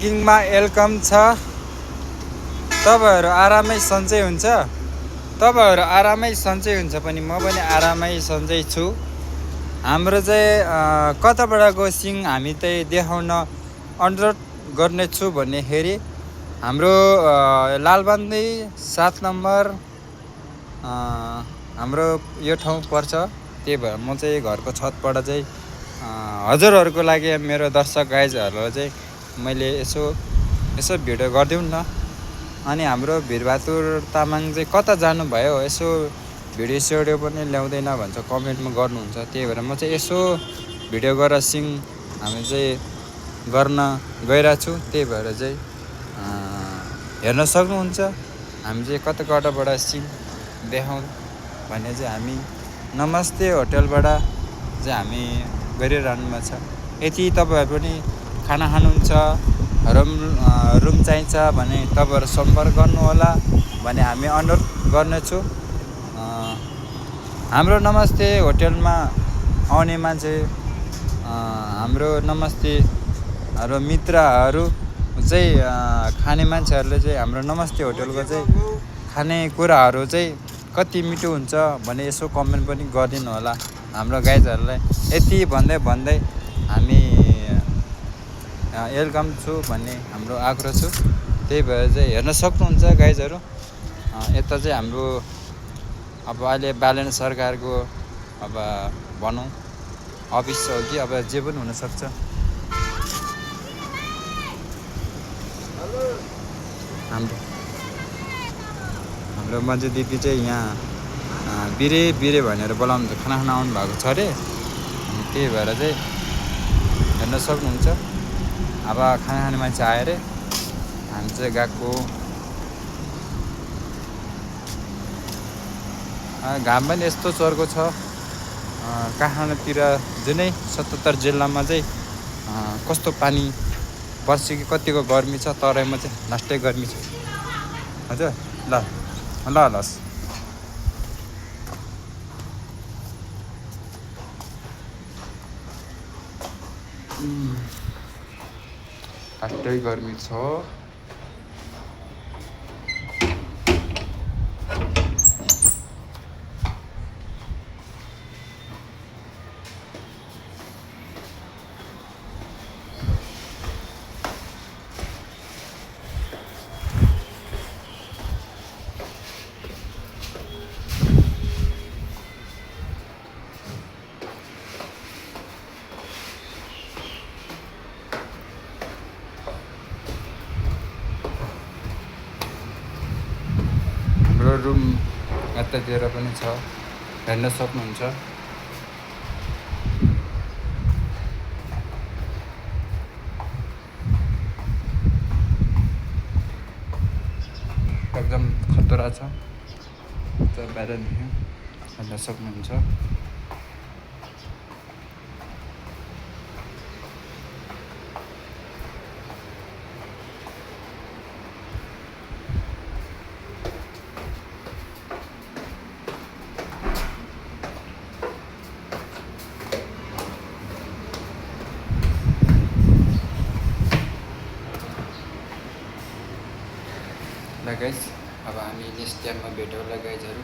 पार्किङमा welcome छ। तपाईँहरू आरामै सन्चै हुन्छ। तपाईँहरू आरामै सन्चै हुन्छ पनि म पनि आरामै सन्चै छु। हाम्रो चाहिँ कताबाट गयो सिङ हामी चाहिँ देखाउन अनुरोध गर्नेछु भन्नेखेरि हाम्रो लालबन्दी 7 नम्बर हाम्रो यो ठाउँ पर्छ। त्यही भएर म चाहिँ घरको छतबाट चाहिँ हजुरहरूको लागि मेरो दर्शक गाइजहरूलाई चाहिँ मैले यसो भिडियो गरिदिउँ न। अनि हाम्रो भिरबहादुर तामाङ चाहिँ कता जानुभयो, यसो भिडियो सिडियो पनि ल्याउँदैन भन्छ, कमेन्टमा गर्नुहुन्छ। त्यही भएर म चाहिँ यसो भिडियो गरेर सिङ हामी चाहिँ गर्न गइरहेको छु। त्यही भएर चाहिँ हेर्न सक्नुहुन्छ हामी चाहिँ कता कताबाट सिङ देखाउँ भने चाहिँ हामी नमस्ते होटेलबाट चाहिँ हामी गरिरहनुमा छ। यदि तपाईँहरू पनि खाना खानुहुन्छ, रुम चाहिन्छ भने तपाईँहरू सम्पर्क गर्नुहोला भने हामी अनुरोध गर्नेछु। हाम्रो नमस्ते होटेलमा आउने मान्छे, हाम्रो नमस्ते हाम्रो मित्रहरू चाहिँ खाने मान्छेहरूले चाहिँ हाम्रो नमस्ते होटेलको चाहिँ खानेकुराहरू चाहिँ कति मिठो हुन्छ भने यसो कमेन्ट पनि गरिदिनु होला हाम्रो गाइजहरूलाई। यति भन्दै हामी वेलकम छु भन्ने हाम्रो आग्रह छु। त्यही भएर चाहिँ हेर्न सक्नुहुन्छ गाइजहरू। यता चाहिँ हाम्रो अब अहिले बालन सरकारको अब भनौँ अफिस हो कि अब जे पनि हुनसक्छ। हाम्रो मन्जु दिदी चाहिँ यहाँ बिरे भनेर बोलाउनु खाना खान आउनु भएको छ अरे। अनि त्यही भएर चाहिँ हेर्न सक्नुहुन्छ अब खाना खाने मान्छे आयो अरे, हामी चाहिँ गएको। घाम पनि यस्तो चर्को छ। काठमाडौँतिर जुनै 77 जिल्लामा चाहिँ कस्तो पानी पर्छ कि कतिको गर्मी छ, तराईमा चाहिँ लास्टै गर्मी छ हजुर। ल लास्टै गर्मी छ। रुम यतातिर पनि छ, हेर्न सक्नुहुन्छ। एकदम खतरा छ, बाहिरदेखि हेर्न सक्नुहुन्छ। ल गाइस, अब हामी नेक्स्ट टाइममा भेटौँला गाइजहरू।